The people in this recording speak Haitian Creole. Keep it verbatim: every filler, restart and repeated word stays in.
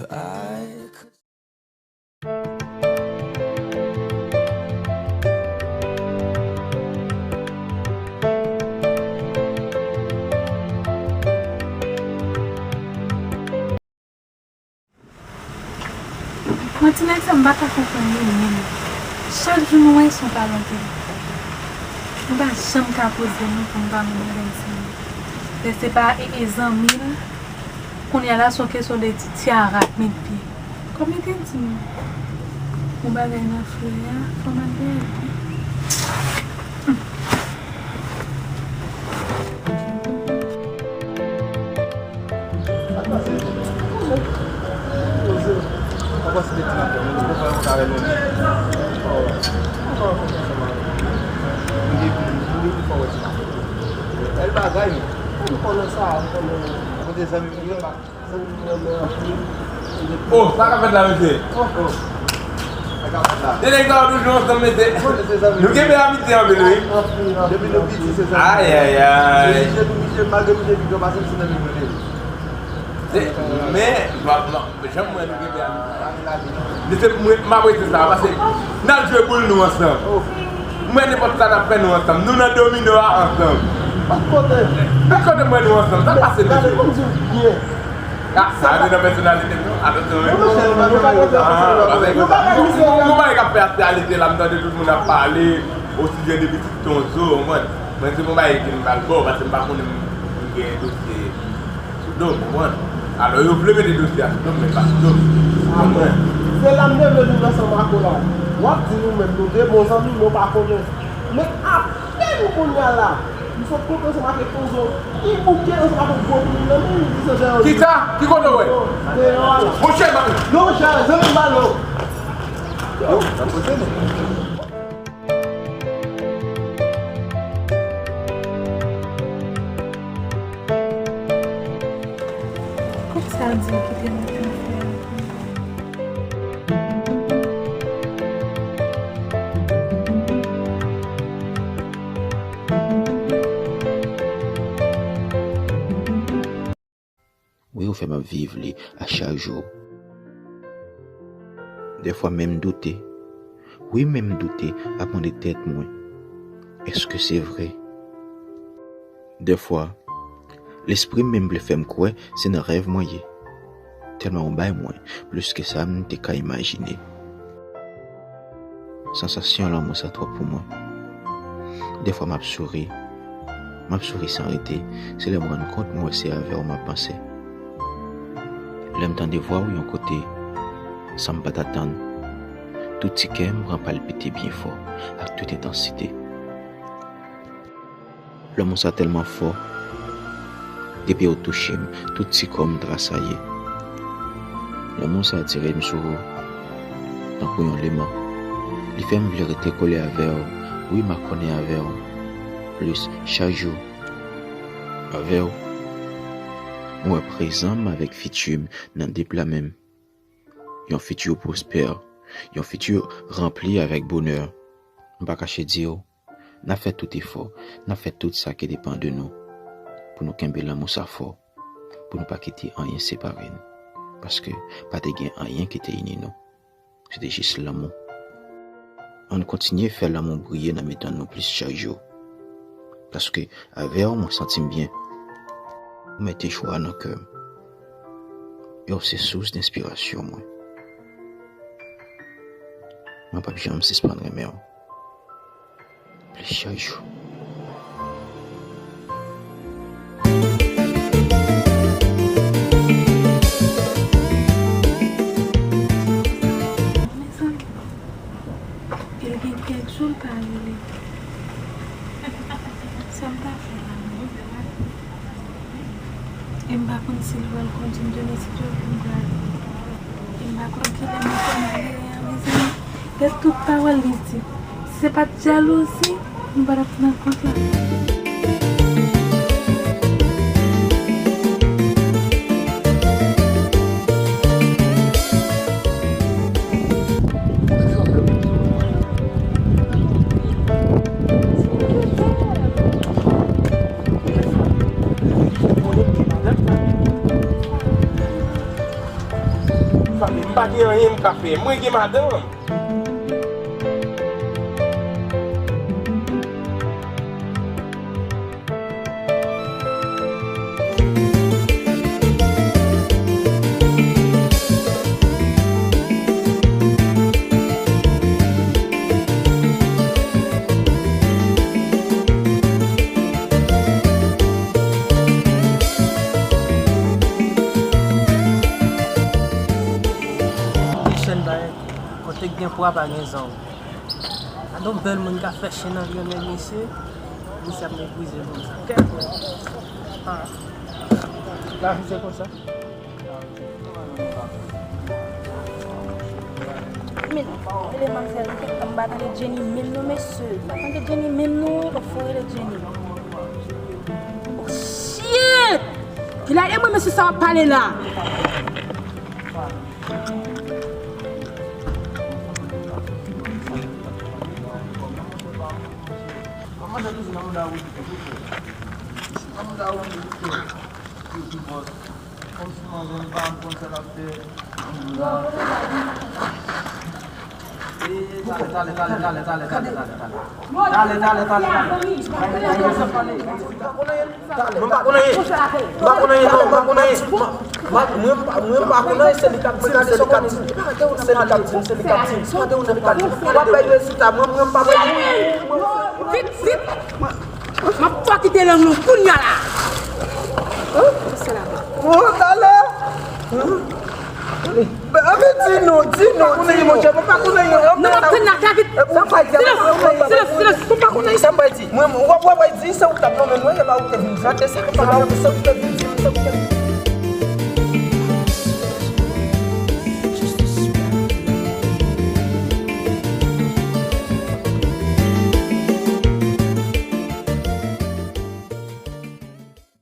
I could Mwen ti nèg sa m pa ka konprann li menm. Chak jou nou wè se yon palante. M pa janm ka poze non pou m pa wè bagay sa. Lè se pa e, e zanmi l, kounye a la se yon kesyon de ti tiara ak met pye. Kòm li te di m yon bagay nan flè a, fò m al dèyè l. Bèl bagay, wi. M konnen sa, m konnen. Kote zanmi m yo, zanmi m yo, men anpil. Oh, sa k ap fèt la, mesye? Oh, oh. Sa k ap fèt la? Se nèg sa yo toujou ansanm, mesye. Konnen se zanmi m. Nou kenbe amitye anpil, wi. Anpil, anpil. Depi nou piti, se zanmi m. Ay, ay, ay. Misye, misye, malgre misye pi gran pase m, se zanmi m, li ye. Se, men, m ap, m ap, janm wè nou kenbe amitye. Li se mwen, m apresye sa, paske n al jwe boul nou ansanm. Mwen nenpòt sa n ap fè nou ansanm. Nou nan domino a ansanm. Kot kote? Kot kote m wè nou ansanm? Sa pase nou Gade jwe? Kòm di w byen. Ah, sa antre nan pèsonalite m non? Atansyon, wi. Non, monchè, nou pa ka fè sa. Ah, paske Nou pa ka fè sa. Yon bagay k ap fè aktyalite la, m tande tout moun ap pale osijè de pitit Tonzo, w konprann? Mwen se yon bagay ke m pral ba w, paske m pa konnen m gen dosye sou do m, w konprann? Alò, yo vle mete dosye a sou do m, men pa sou do m. Ou konprann? Se la m te vle vin ansanm ak ou la. W ap di nou menm, nou de bon zanmi, men w pa konnen. Men apèn kounye a la, m sot kote ansanm ak Tonzo, li bouke ansanm ak yon gwo plim nan men li, li sot deyò. Kisa? Ki kote w wè? Deyò a la. Monchè, m ap Non, monchè, zanmi m pa non. Yo, sa poze nou. Kòm sa di w kite nou fè anpil. Wi, ou fè m ap viv li a chak jou. Dèfwa menm doute, wi, menm doute ap mande tèt mwen, èske se vre? Dèfwa, lespri m menm vle fè m kwè se nan rèv mwen ye. Tèlman ou bay mwen plis ke sa m te ka imajine. Sansasyon lanmou sa twòp pou mwen. Dèfwa m ap souri. M ap souri san rete. Se lè m rann kont mwen wè se avè w m ap panse. Lè m tande vwa w yon kote, san m pa t atann, tout ti kè m pran palpite byen fò ak tout entansite. Lanmou sa tèlman fò. Depi w touche m, tout ti kò m trasaye. Lanmou sa atire m sou ou, tankou yon leman. Li fè m vle rete kole avè w, wi, makònen avè w. Plis, chak jou, avè w, m wè prezan m avèk fiti m nan de pla men m. Yon fiti pwospè, yon fiti ranpli avèk bonè. M pa kache di w, n ap fè tout efò, n ap fè tout sa ki depann de nou pou nou kenbe lanmou sa fò, pou nou pa kite anyen separe n, paske pa te gen anyen ki te ini nou. Se te jis lanmou. Ann kontinye fè lanmou briye nan mitan nou plis chak jou, paske avè w mwen santi m byen. Ou mete jwa nan kè m, e w se sous denspirasyon mwen. Mwen p ap janm sispann renmen w. Plis chak jou. Mezanmi, e l gen kèk jou l pa rele. Sa m ta fè la menm? E m pa konn si l pral kondui m tounen sitwayen m pral. E m pa konn kilè m ap fè malere a, mezanmi. Gad tout pawòl li di. Si se pa t jalouzi, nou pa t ap nan kont la. Kafe, mwen gen madanm. Chen bay, kote k gen pwa pa gen zòrèy. Gade yon bèl moun k ap fè chen nan vyonnen misye. Misye ap meprize moun sa. Kèt mwen. Ah. Lavi se konsa. Men, rele manmzèl, m pa tande Jenny menm non, mesye. M pa tande Jenny menm non, wi, fò rele Jenny. Oh, shit! Kilè e mwen, mesye, sa w ap pale la? Kòman sa toujou nan mouda Roody tou, tou, tou? Nan mouda Roody tou, tou. Tou, tou, bòs. Kòmsi manzè m pa konn sa l ap fè. Talè, talè, talè, talè, talè, talè, talè, talè. Talè, talè, talè, talè. Mwen pa konn anyen. Mwen pa konn anyen, non, mwen pa konn anyen. Mwen, mwen, mwen pa konn anyen, se li k ap di m, se li k ap di m. Se li k ap di m, se li k ap di m. W ap bay rezilta, mwen, mwen pa bay. Vit, vit. M ap fè w kite lang nou kounye a la. Hein? Kisa la? Oh, talè. Anben, di nou, di nou, di nou. Mwen pa konn anyen, monchè, mwen pa konn anyen. Non, m ap tann la, vit. Silans, silans, silans. Mwen pa konn anyen, sa m pral di. Mwen, w ap, w ap di, se ou k t ap nonmen mwen, e pa ou k te vin chante, se pa ou, se ou k te vin di, se ou k te vin.